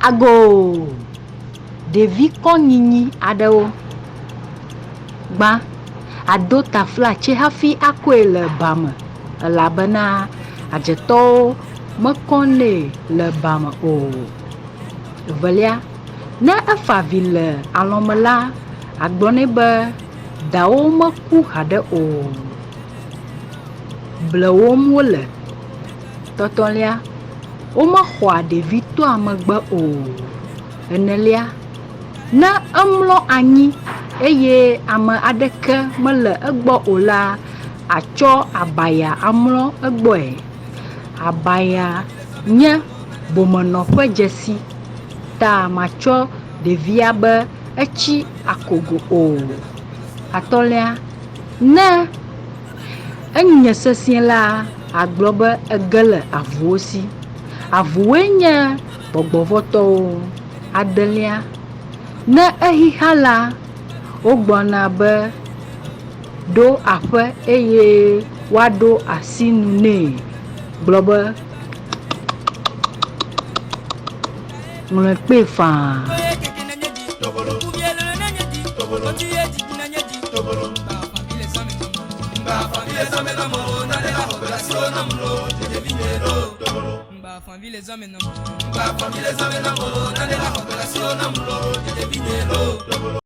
Agoo! Ɖevi kɔnyinyi aɖewo. Gbã, àdo taflatse hafi akɔe le ba me elabena adzetɔwo mekɔnɛ le ba me o. Evelia, ne efa avi le alɔ̃ me la, àgblɔ nɛ be dawò meku haɖe o, blewòm wole. Tɔtɔlia, womexɔa ɖevi toa megbe o. Enelia, ne emlɔ anyi eye ame aɖeke mele egbɔ o la, àtsɔ abaya amlɔ egbɔe. Abaya nye bomenɔ ƒe dzesi ta matsɔ ɖevia be etsi akogo o. Atɔ̃lia, ne enye sesĩe la, àgblɔ be ege le avuwo si. Avuwoe nye gbɔgbɔvɔtɔwo. Adelia, ne exixa la, wogblɔna be ɖo aƒe eye woaɖo asi nu nɛ gblɔ be ŋlɔe kpee faa.